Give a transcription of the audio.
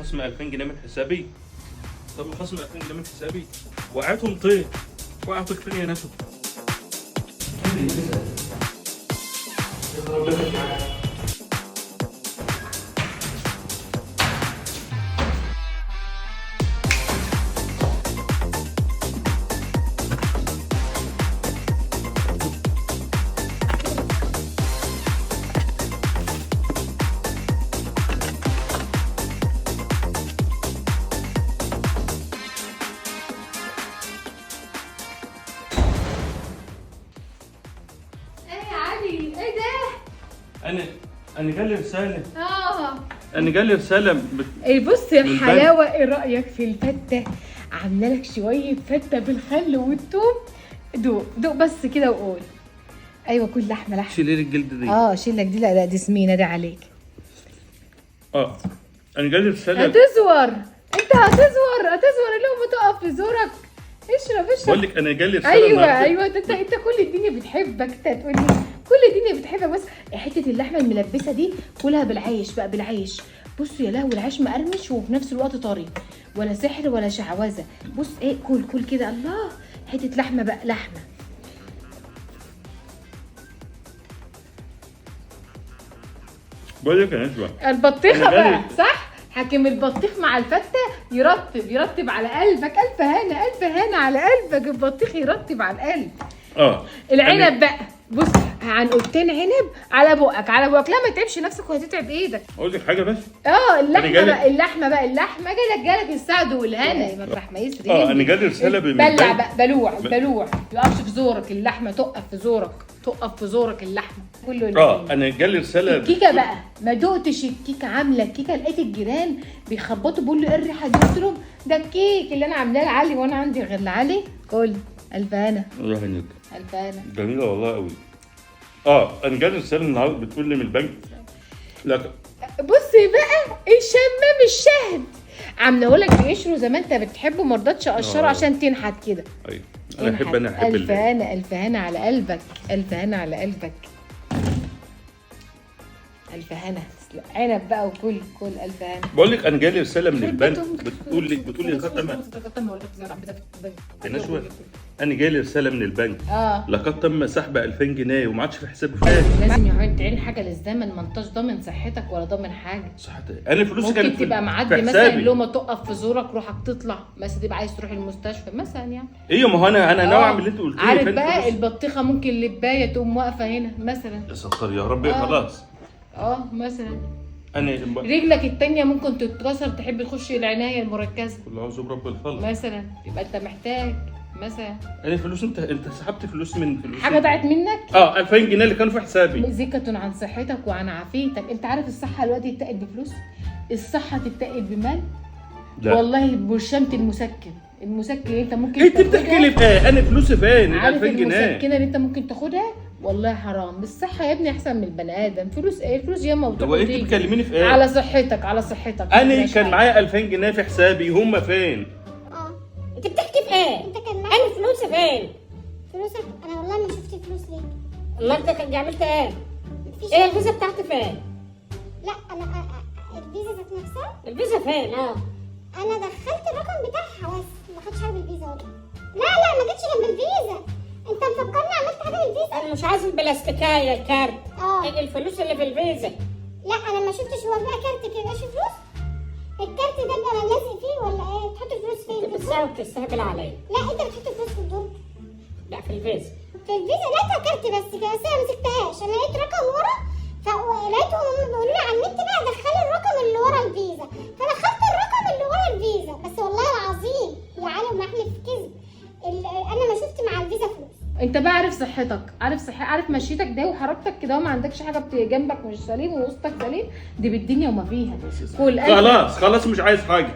خصم 2000 جنيه من حسابي. تم خصم 2000 جنيه من حسابي. وقعتهم طير. وقعتك فين يا نشوى؟ ايه يا علي؟ ايه ده؟ انا جالي رسالة. اه انا جالي رسالة ايه بص يا من البنك. حلاوة، ايه رايك في الفته؟ عامله لك شوية فته بالخل والثوم. دوق دوق بس كده وقول. ايوه كل لحمه لحمه. شيلي لي الجلد دي. اه شيل لك دي. لا لا دي سمينه دي عليك. اه انا جالي رسالة. هتزور انت، هتزور هتزور اللقمة تقف في زورك. اشرب اشرب. بقول لك انا جالي رسالة ايوه النهاردة. ايوه، ده انت كل الدنيا بتحبك. انت هتقول لي كل الدنيا بتحبك. بس حتة اللحمة الملبسه دي كلها بالعيش بقى، بالعيش. بصوا يا لهوي، العيش مقرمش وفي نفس الوقت طري، ولا سحر ولا شعوذه. بص ايه، كل كل كده. الله، حتة لحمه بقى، لحمه. بقول لك يا نشوى البطيخه أنا جالي- بقى صح؟ حاكم البطيخ مع الفته يرطب، يرطب على قلبك. الف هنا، الف هنا على قلبك. البطيخ يرطب على القلب. اه العنب بقى، بص عنقودتين عنب على بقك، على بقك. لا ما تتعبش نفسك وهتتعب ايدك. اقول لك حاجة بس. اه اللحمة جالي- بقى، اللحمة بقى، اللحمة جالك، جالك السعد والهنا. مطرح ما يسري اه انا جالي رسالة من بلع البنك. بقى، بلوع بلوع. يقفش في زورك اللحمة، تقف في زورك، تقف في زورك اللحمة كله. اه انا جالي رسالة الكيكه بقى، ما دقتش الكيكه. عامله الكيكه، لقيت الجيران بيخبطوا بيقولوا لي ايه الريحة دي؟ قلت لهم ده الكيك اللي انا عاملاه لعلي، وانا عندي غير لعلي. كل الف هنا، الله يهنيك. الف هنا. جميلة والله قوي. انا جالي رسالة النهارده بتقول لي من البنك. لا بصي بقى الشمام الشهد عامله لك بقشره زي ما انت بتحبه، ما رضتش اقشره عشان تنحت كده. ايوه انا احب، انا احب الف هنا، الف هنا على قلبك، الف هنا على قلبك، الف هنا. عنب بقى وكل كل الف هنا. بقول لك انا جالي رسالة من البنك بتقول لي، بتقول لي لقد تم يا نشوى، انا جالي رسالة من البنك لقد تم سحب 2000 جنيه وما عادش في حسابي فلوس. لازم يا عم تعين حاجة للزمن، ما انتش ضامن صحتك ولا ضامن حاجة. صحتي انا فلوسي كانت ممكن في تبقى في معدي مثلا حسابي. لو ما تقف في زورك روحك تطلع مثلا، تبقى عايز تروح المستشفى مثلا يعني. ايوه ما هو انا ناوي اعمل اللي انت قلت لي. عارف فين بقى فلوس؟ البطيخه ممكن لبايه تقوم واقفة هنا مثلا. يا ستار يا رب. خلاص. مثلا انا رجلك التانية ممكن تتكسر، تحب تخش العناية المركزة كل اعوذ برب الفلق مثلا، يبقى انت محتاج مثلا. انا فلوس، انت سحبت فلوس من فلوس حاجة ضاعت منك؟ 2000 جنيه اللي كانوا في حسابي. زكاة عن صحتك وعن عافيتك. انت عارف الصحة دلوقتي تتقل بفلوس؟ الصحة تتقل بمال؟ لا. والله برشامة المسكن، المسكن اللي انت ممكن انت بتحكي لي في ايه؟ انا فلوسي فين؟ ال عارف 2000 جنيه المسكنة اللي انت ممكن تاخدها؟ والله حرام. الصحة يا ابني احسن من البني ادم. فلوس ايه؟ الفلوس ياما هو انت بتكلميني في ايه؟ على صحتك، على صحتك. انا كان معايا 2000 جنيه في حسابي، هم فين؟ انت بتحكي في ايه؟ انت كان معاك انا فلوسي فين؟ فلوسك؟ انا والله ما شفت فلوس ليك. امال انت كنت عملت ايه؟ مفيش. ايه الفيزا بتاعتي فين؟ لا انا الفيزا ذات نفسها. الفيزا فين؟ انا دخلت الرقم بتاعها بس ما خدتش حاجة بالفيزا والله. لا لا ما جتش جنب الفيزا. انت مفكرني عملت حاجة بالفيزا؟ انا مش عايز البلاستيكايه الكارت. الفلوس اللي في الفيزا. لا انا ما شفتش. هو بقى كارت كده شوف فلوس؟ الكارت ده بقى لازق فيه ولا ايه؟ بتحط الفلوس فين؟ انت بتساوي بتستهبل عليا. لا انت بتحط الفلوس في الدرج. لا في الفيزا. في الفيزا لقيتها كارت بس كده، بس انا ما مسكتهاش. انا لقيت رقم ورا، فلقيتهم هم بيقولوا لي على النت بقى دخلي الرقم اللي ورا الفيزا، فدخلت الرقم اللي ورا الفيزا بس. والله العظيم يا علي ما احلف كذب، انا ما شفت مع الفيزا فلوس. انت بقى عارف صحتك، عارف صحتك، عارف مشيتك ده وحركتك كده، وما عندكش حاجة جنبك مش سليم ووسطك سليم، دي بالدنيا وما فيها. كل خلاص خلاص مش عايز حاجة.